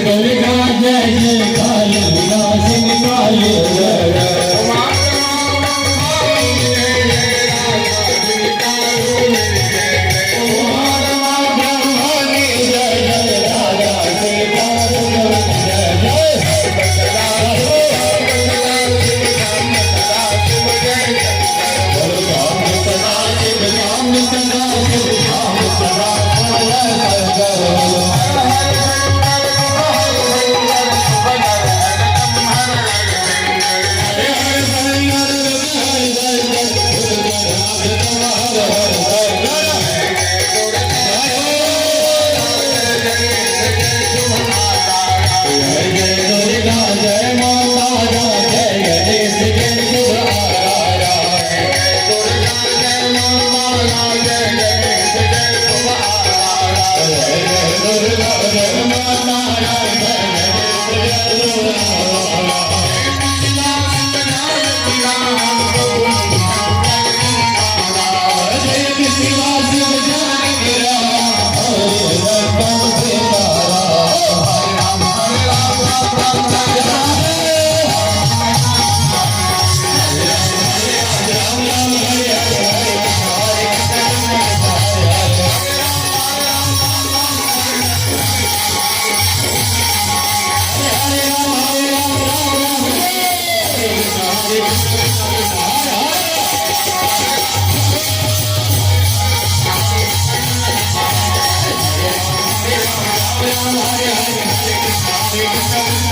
Durga Jai Jai Kali विनाशिनी Kali Jai Jai. Mahatma Brahmani Jai Jai Radha Sita Jai Jai. Sada Shiv Ram Sada Shiv Ram Sada Har Har. Jai Jai Durga Jai Mata Jai Ganesh Jai Shiv आरारा। Jai Jai Durga Jai Mata Jai Ganesh Jai Shiv आरारा। Jai Shiva Shiv Janaki Ram Hare Ratan सीतारा। Ram Ram Hare Hare Hare Hare Hare Hare. Hare Ram Hare Ram Ram Ram Hare Hare Hare Hare. Ram Hare Hare Hare Krishna Hare Krishna.